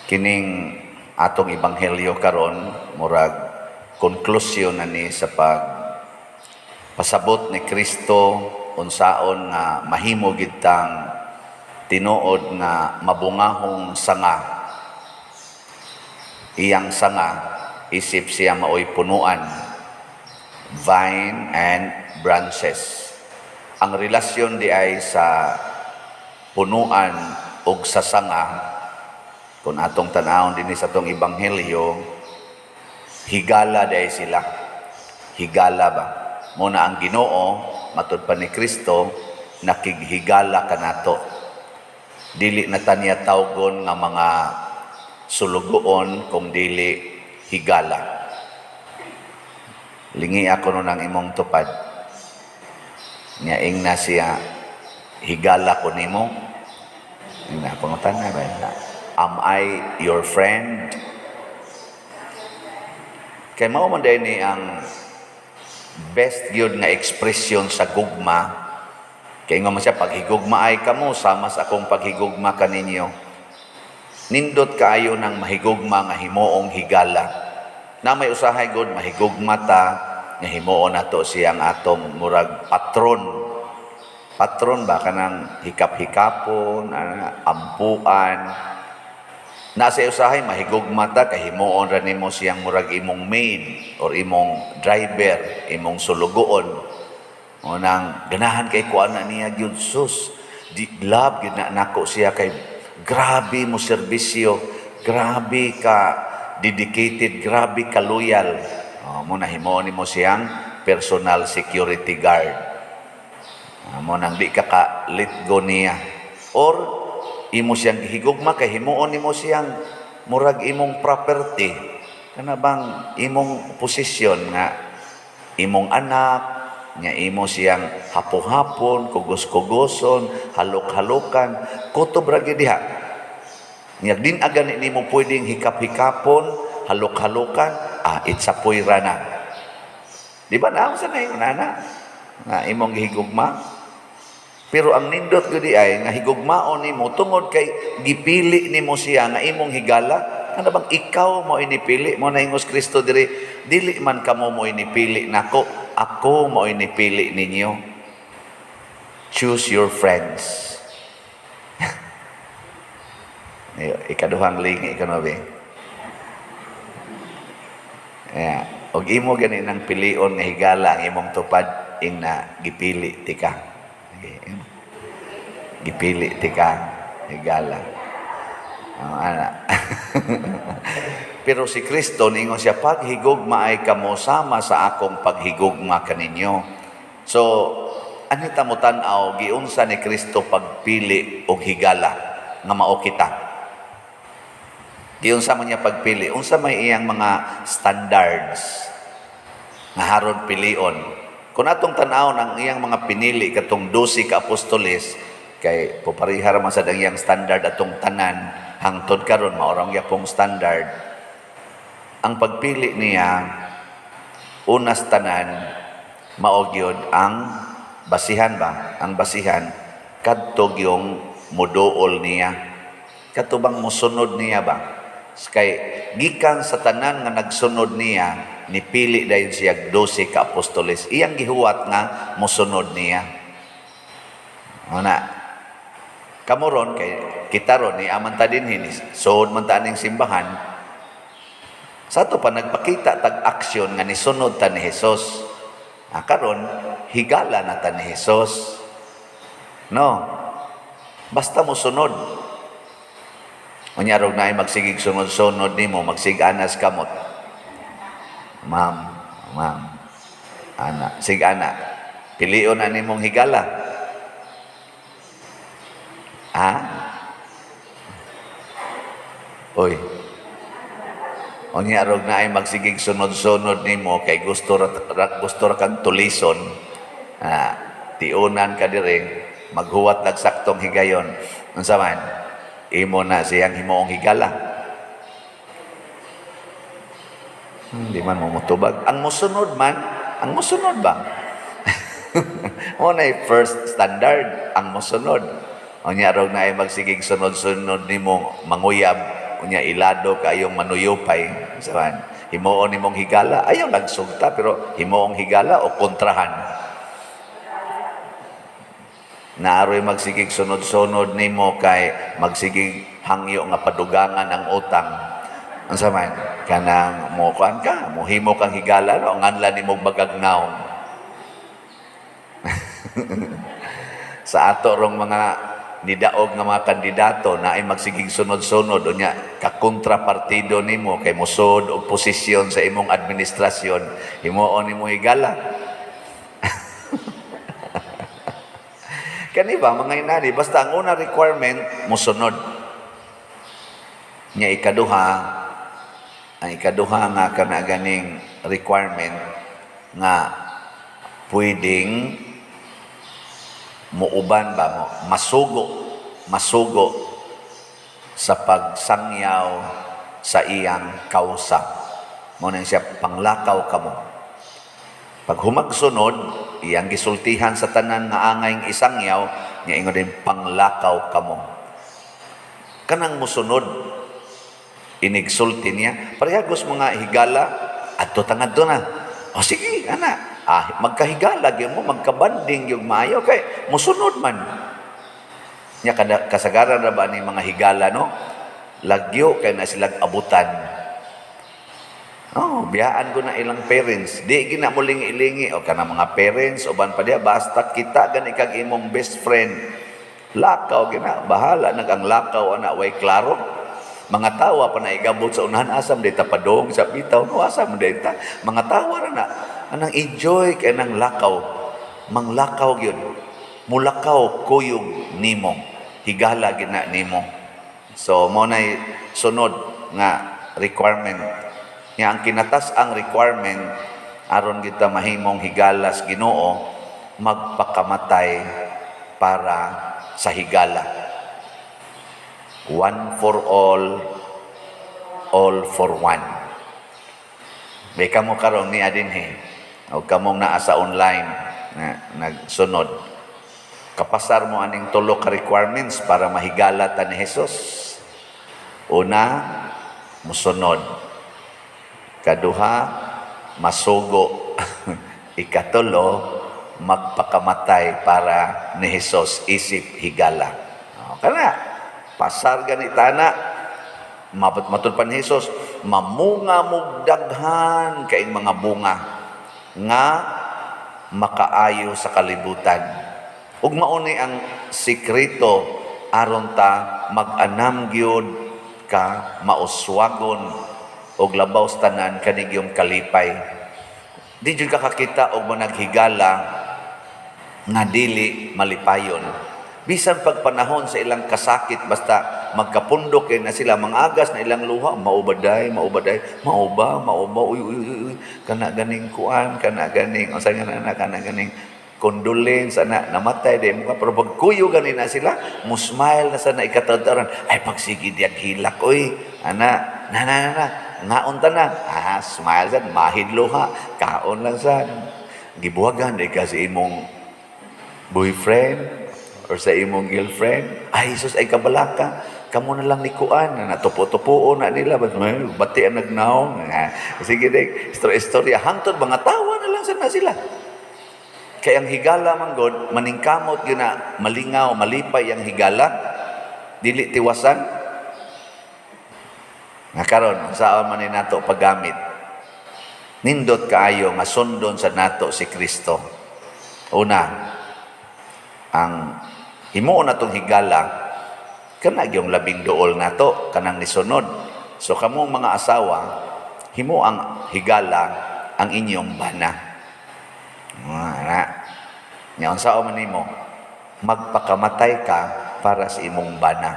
Kining atong ebanghelyo karon, murag konklusyon na ni sa pag pasabot ni Kristo unsaon nga mahimo gid tang tinuod nga mabungahong sanga. Iyang sanga isip siya maoy punuan, vine and branches. Ang relasyon di ay sa punuan ug sa sanga, kung atong tan-awon dinhi sa atong ebanghelyo, higala di ay sila. Higala ba? Muna ang Ginoo, matud pa ni Kristo, nakighigala kanato. Dili na ta niya tawgon nga mga sulugoon kung dili higala. Lingi ako nun ang imong tupad. Nya ingna siya, "Higala ko nimo?" Ingna, pangutana ba? "Am I your friend?" Kay mao man diay ni ang best gyud nga ekspresyon sa gugma. Kay ingon man siya, "Paghigugma ay kamo sama sa akong paghigugma kaninyo." Nindot kaayo ng mahigugma nga himuong higala. Na may usahay gud mahigugma ta nga himuon nato siyang atong murag patron. Patron ba, kanang hikap-hikapon, ana, ampuan. Nasa usahay mahigugma ta kay himuon ra nimo siyang murag imong maid or imong driver, imong sulugoon. O nang ganahan kay kuan na niya gyud, sus. Di love gyud na nako siya kay grabe mo serbisyo, grabe ka dedicated, grabe ka loyal. O, mo na himuon nimo siyang personal security guard. Mo nang di ka ka let go niya. Or imo siyang gihigugma kay himuon nimo siyang murag imong property, kana bang imong posisyon nga imong anak nga imo siyang hapo-hapon, kugos-kugoson, halok-halokan, kutob ra gyud diha. Nya din agani nimo pwedeng hikap-hikapon, halok-halokan, itsapoy ra na. Di ba na sa na nana nga imong gihigugma? Pero ang nindot gud ay nga higugmaon nimo tungod kay gipili nimo siya nga imong higala. Kana bang ikaw mo inipili mo na ingos Kristo diri, "Dili man kamo mo inipili nako, ako mo inipili ninyo." Choose your friends. Ikaduhang lingi ka no be. Yeah. Og imo gani nang pilion nga higala ang imong tupad, ing na gipili tika. Okay. Gipili tika higala. Oh, ana. Pero si Kristo ningon siya, "Paghigugma ay kamo sama sa akong paghigugma kaninyo." So, ani ta mo tan-aw giunsa ni Kristo pagpili og higala nga mao kita. Giunsa man niya pagpili, unsa may iyang mga standards nga haron pilion? Kung atong tan-awon ang iyang mga pinili katong 12 ka apostoles, kay pupariha ra man sad ang iyang standard atong tanan hangtod karon, mao ra gyapong standard. Ang pagpili niya, unas tanan, mao gyud ang basihan ba? Ang basihan kadto yung muduol niya. Kadto bang musunod niya ba? Kay gikan sa tanan nga nagsunod niya, nipili dayon siya 12 ka apostoles. Iyang gihuwat nga musunod niya. Una, kamo ron, kay kita ron, ni aman ta din ni suod man ta aning simbahan, sa ato pa nagpakita tag aksyon nga nisunod ta ni Jesus. Ah, karon higala na ta ni Jesus. No. Basta mo sunod. Unya rog naay magsigig sunod-sunod nimo, magsiganas kamot. "Ma'am, ma'am." Ana, sigana. Pilion na nimong higala. Ha? Oy. Unya rog naay magsigig sunod-sunod nimo kay gusto ra kang tulison. Ah, tiunan ka diri, maghuwat lag saktong higayon. Unsa man? Imo na siyang himuong higala. Di man mo mutubag. Ang musunod man, ang musunod ba? Mo na first standard, ang musunod. Unya rog naay magsigig sunod-sunod nimo manguyab. Unya ilado kayong manuyupay. Saban, himuon nimong higala, ayaw nagsugta, pero himuong higala o kontrahan. Naaroy magsigig sunod-sunod nimo kay magsigig hangyo nga padugangan ang utang. Unsa man kanang mo kuan ka, mohimo kang higala, no, nganlan nimo bagagnaw. Sa ato rong mga nidaog nga mga kandidato na ay magsigig sunod-sunod, unya kakontrapartido nimo kay mosod og posisyon sa imong administrasyon, himuon nimo higala. Kani ba mga inani, basta ang una requirement mosunod. Nya ikaduha, ang ikaduha nga kana ganing requirement nga pwedeng muuban ba mo, masugo, masugo sa pagsangyaw sa iyang kausa. Mo na siya panglakaw kamo. Pag humagsunod, iyang gisultihan sa tanan nga angay isangyaw, nga ingon din panglakaw kamo. Kanang musunod, inigsulti niya, parehagos mga higala, adto tangadto na. O sige, ana, magkahigala gyud mo, magkabanding gyud maayo kay musunod man. Nya kada kasagaran ra ba ni mga higala, no? Lagyo kay na silang abutan. Oh, biyaan ko na ilang parents. Di gina mo lingi-lingi o kana mga parents uban pa diya, basta kita gani kag imong best friend. Lakaw gina, bahala nag ang lakaw ana way klaro. Mga tawa pa na igabot sa unahan, asam dita padong sa bitaw, no, asam dita. Mga tawa ra na anang enjoy kay nang lakaw. Manglakaw gyud. Mulakaw kuyog nimo. Higala gina nimo. So mo nay sunod nga requirement. Nga ang kinatas ang requirement aron kita mahimong higalas Ginoo, magpakamatay para sa higala. One for all for one. May kamo karon ni adinhi o kamong naa sa online na nagsunod. Kapasar mo aning tulo ka requirements para mahigala ta ni Jesus. Una, musunod. Kaduha, masugo. Ikatulo, magpakamatay para ni Jesus isip higala. O, kana, pasar ganita na, mabot matud pa ni Jesus, mamunga mog daghan kay mga bunga nga makaayo sa kalibutan. Ug mauni ang sikreto aron ta mag-anam gyud ka mauswagon og labaw sa tanan kanigyong kalipay. Di jud ka kakita og managhigala nga dili malipayon. Bisan pag panahon sa ilang kasakit, basta magkapundok kay na sila, mangagas na ilang luha, maubaday, maubaday, mauba, mauba, uy, uy, uy, uy, kana ganing kuan, kana ganing, unsa nga na, kana ganing condolence, ana, namatay, di mo ka, pero pagkuyo gani na sila, mo smile na sana ikatadaran, ay, pagsige diyag hilak, uy, ana, na, na, na, na, ngaon ta na, smile sad, mahid luha, kaon lang sad, gibuwagan, di ka sa imong boyfriend, or sa imong girlfriend, ay, Jesus, ay kabalaka, kamo na lang ni kuan, na natupo-tupuo na nila, bati ang nagnaong, sige, di, istorya, hangtod, mga tawa na lang sana sila. Kaya ang higala man god, maningkamot yun na malingaw, malipay ang higala, dili tiwasan. Nga karon, saan man ni nato paggamit? Nindot kaayo nga sundon sa nato si Kristo. Una, ang himuon natong higala, kana gyung labing duol nato, kanang nisunod. So kamong mga asawa, himo ang higala ang inyong bana. Ana. Nya unsa man nimo? Magpakamatay ka para sa imong bana.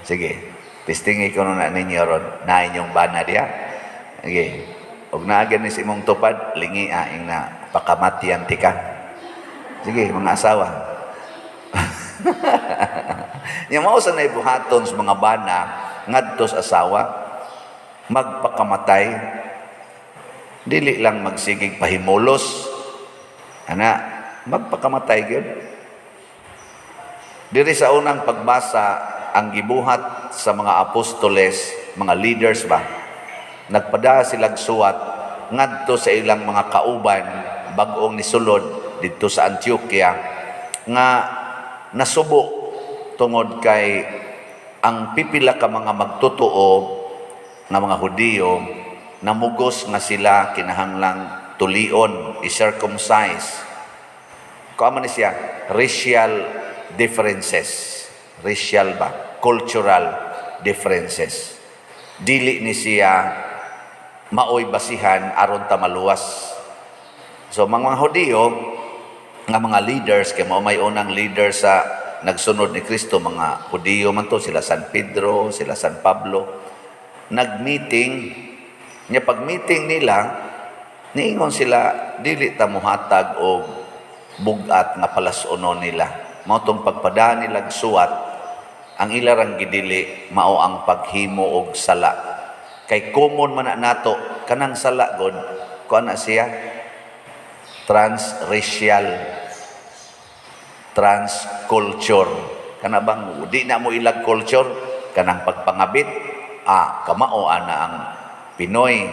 Sige, testingi ko na ninyo ron, na inyong bana diya. Sige. Og naa gani sa imong tupad, lingi ing na pakamatian tika. Sige, mga asawa. Nya mao sa naibuhaton sa mga bana ngadto sa asawa, magpakamatay, dili lang magsigig pahimulos, ana, magpakamatay gyud. Diri sa unang pagbasa Ang gibuhat sa mga apostoles, mga leaders ba, nagpada silag suwat ngadto sa ilang mga kauban bag-ong nisulod didto sa Antioquia nga nasubo tungod kay ang pipila ka mga magtotoo nga mga Hudiyo namugos nga sila kinahanglang tulion, i-circumcise. Kuan man ni siya, racial differences. Racial ba? Cultural differences. Dili ni siya maoy basihan aron ta maluwas. So mga Hudiyo nga mga leaders, kay mao may unang leader sa nagsunod ni Kristo, mga Hudiyo man to, sila San Pedro, sila San Pablo, nag-meeting nya. Pag meeting nila, niingon sila, dili ta mohatag og bug-at nga palas-unon nila. Mao tong pagpada nila suwat, ang ila rang gidili mao ang paghimo og sala, kay common man na nato kanang sala god. Kuan na siya, transracial, transculture. Kana bang di na mo ilag culture, kanang pagpangabit, kamao ana ang Pinoy,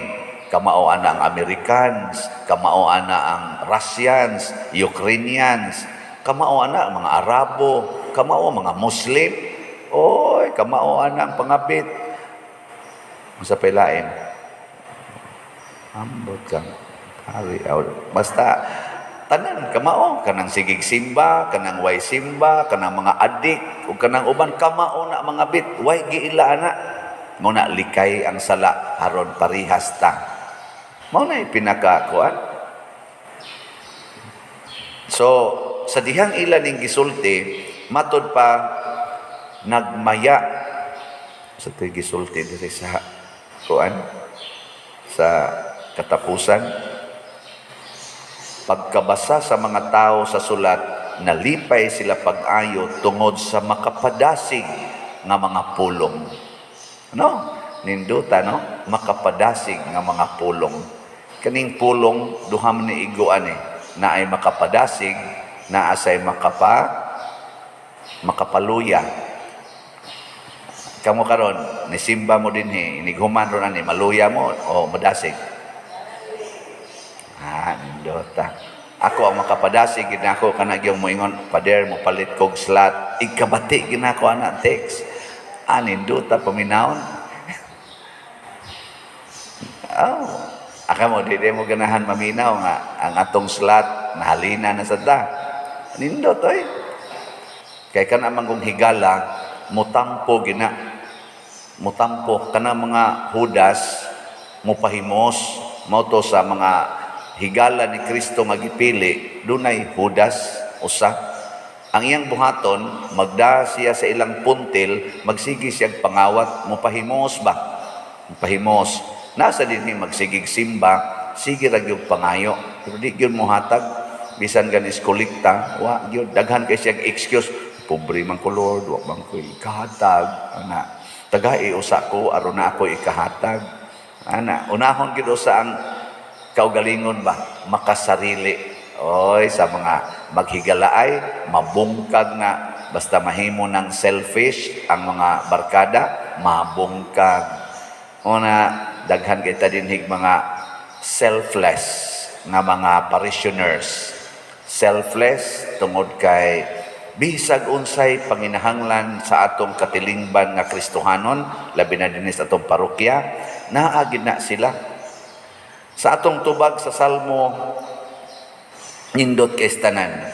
kamao ana ang Americans, kamao ana ang Russians, Ukrainians, kamao ana ang mga Arabo, kamao ang mga Muslim. Oy, kamao ana ang pangabit. Unsa pay lain? Ambot kang hari. Basta tanan kamao, kanang sigig simba, kanang way simba, kanang mga adik ug kanang uban, kamao na mga bit, way giila ana. Mao na likay ang sala aron parihas ta. Mao na pinaka kuan. So sa dihang ila ning gisulti, matod pa nagmaya sa to'y gisulti diri sa kuan, sa katapusan, pagkabasa sa mga tao sa sulat, nalipay sila pag-ayo tungod sa makapadasig nga mga pulong. No? Ninduta, no? Makapadasig nga mga pulong. Kaning pulong, duha man ni iguan eh. Na ay makapadasig, na asay makapaluya. Kamo karon, nisimba mo dinhi, inighuman ron ani, maluya mo o madasig? Ah, nindota. Ako ang makapadasig gid nako kana gyud moingon, "Pader, mo palit kog slot." Ikabati gid nako ana text. Ah, nindota paminawon. Oh, aka mo di mo ganahan maminaw nga ang atong slot nahalina na sa ta. Nindot oy. Kay kana man kung higala mutampo gina. Mutampo kana mga Judas, mupahimos. Mao to sa mga higala ni Kristo nga gipili, dunay Judas usa. Ang iyang buhaton, magda siya sa ilang puntil, magsige siyang pangawat, mupahimos ba? Mupahimos. Nasa dinhi magsigig simba, sige ra gyud pangayo. Pero di gyud mohatag, bisan ganis kolekta, wa gyud, daghan kay siyang excuse. "Pobre man ko, Lord, wa man ko ikahatag." Ana, tagai usa ko aron na ako ikahatag. Ana, unahon gyud usa ang kaugalingon ba, makasarili. Oy, sa mga maghigalaay, mabungkag na basta mahimo ng selfish ang mga barkada, mabungkag. Una, daghan kita dinhig mga selfless nga mga parishioners. Selfless tungod kay bisag unsay panginahanglan sa atong katilingban nga Kristohanon, labi na dinhi sa atong parokya, naa gid na sila. Sa atong tubag sa Salmo, nindot kay tanan.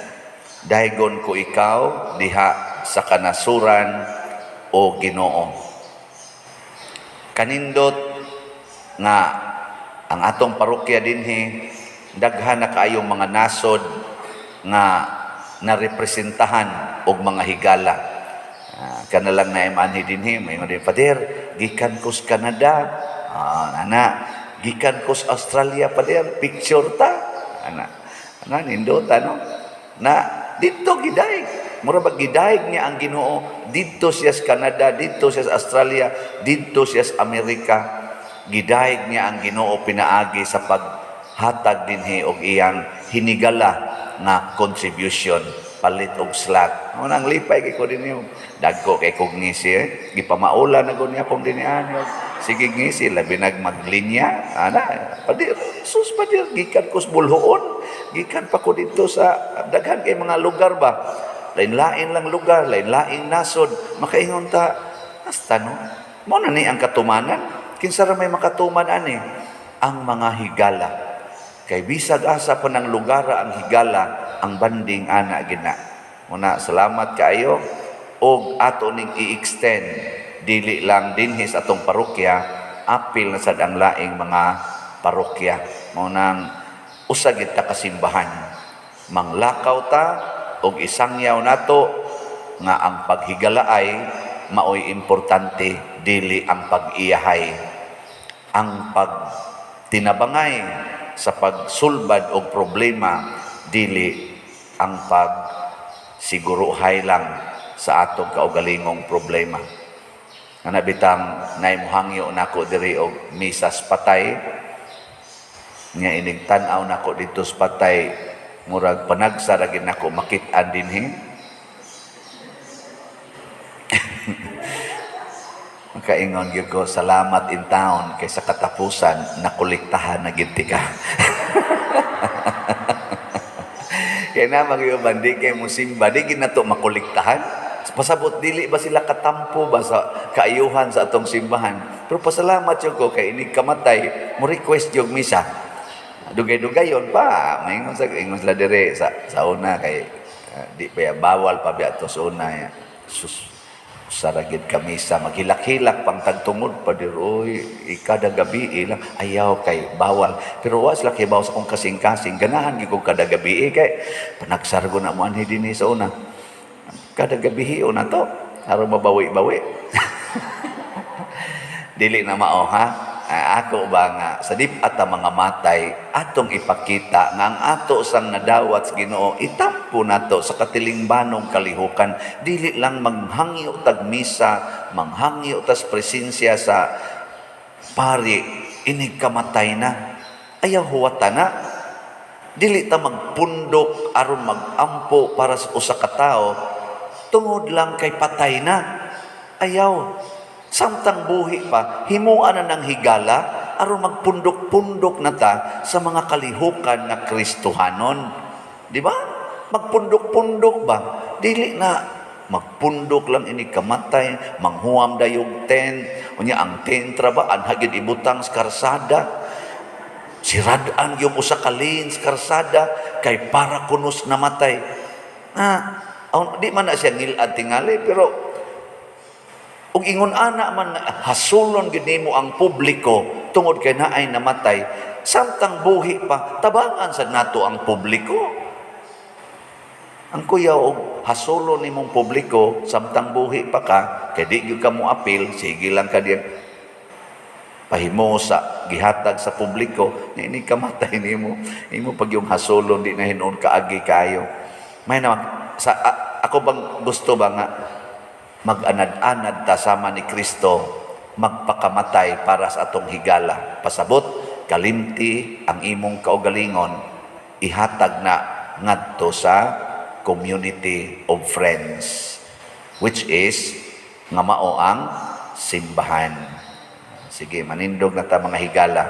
Daygon ko ikaw diha sa kanasuran, o Ginoo. Kanindot nga ang atong parokya dinhi daghan na kaayong mga nasod nga narepresentahan og mga higala. Kana lang na imanhi dinhi, may mga "Pader, gikan ko sa Canada." Ana, "Gikan ko sa Australia, pader, picture ta." Ana. Ana, nindota no. Na didto gidayeg. Mura ba gidayeg niya ang Ginoo didto siya sa Canada, didto siya sa Australia, didto siya sa Amerika. Gidayeg niya ang Ginoo pinaagi sa paghatag dinhi og iyang hinigala nga contribution. Palit og slot. Mo nang lipay kay ko dinhi. Dagko kay kog ngisi eh. Gipamaula na gud niya akong dinhi. Sige ngisi, labi nag maglinya. Ana, padir, sus padir, gikan ko sa Boljoon. Gikan pa ko dito sa daghan kay mga lugar ba. Lain-lain lang lugar, lain-laing nasod. Makaingon ta, hasta no. Mo na ni ang katumanan. Kinsa ra may makatuman ani? Ang mga higala. Kay bisag asa pa ng lugar ang higala, ang banding ana gina. Muna, salamat kaayo og ato ning i-extend dili lang dinhi sa atong parokya, apil na sad ang laing mga parokya. Mao nang usa gid ta kasimbahan. Manglakaw ta og isangyaw nato nga ang paghigalaay maoy importante, dili ang pag-iyahay, ang pagtinabangay sa pagsulbad og problema, dili ang pagsiguruhay lang sa atong kaugalingong problema. Nga bitang nay mohangyo nako diri og misas patay nga inig tan-aw nako dito sa patay, murag panagsa ra gid nako makit-an dinhi. Makaingon gyud ko, "Salamat in town kay sa katapusan nakolektahan na gid tika." Kay na magyuban di kay musimba, di gid nato makolektahan. Pasabot dili ba sila katampo ba sa kaayuhan sa atong simbahan. Pero pasalamat jud ko kay inig kamatay mo request jud misa. Dugay-dugayon pa, maingon sa ingon sila dire sa una kay di pa ya, bawal pa biya to sa una ya. Sus, usa gid kamisa maghilak-hilak pang tagtungod pa dir, oy, ikada gabi ilang ayaw kay bawal, pero wa sila kay sa akong kasing-kasing ganahan gyud kog kada gabi eh, kay panagsargo na mo anhi dinhi sa una, kada gabi na to aron mabawi-bawi. Dili na mao ha. Ah, ako ba nga sa dip-at ang mga matay atong ipakita nga ang ato sang nadawat sa Ginoo itampo nato sa katilingbanong kalihukan, dili lang manghangyo tag misa, manghangyo tas presensya sa pari inig kamatay na. Ayaw huwata na. Dili ta magpundok aron magampo para sa usa ka tawo tungod lang kay patay na. Ayaw. Samtang buhi pa, himuan na ng higala aron magpundok-pundok na ta sa mga kalihukan nga Kristohanon. Di ba? Magpundok-pundok ba? Dili na magpundok lang ini kamatay, manghuam dayog tent, unya ang tent ra ba anha gyud ibutang sa karsada. Sirad-an yung usa ka lane sa karsada kay para kunos namatay. Ah, di man na siya ngilad tingali, pero ug ingon ana man hasulon gid nimo ang publiko tungod kay naay namatay, samtang buhi pa tabangan sad nato ang publiko. Ang kuya og hasulon nimong publiko samtang buhi pa ka kay di gyud ka mo apil, sige lang ka diyan pahimo sa gihatag sa publiko ni ini kamatay nimo, imo pag yung hasulon di na hinuon kaagi kayo. May na sa ako bang gusto ba nga mag-anad-anad ta sama ni Kristo magpakamatay para sa atong higala. Pasabot, kalimti ang imong kaugalingon, ihatag na ngadto sa community of friends, which is nga mao ang simbahan. Sige, manindog na ta, mga higala.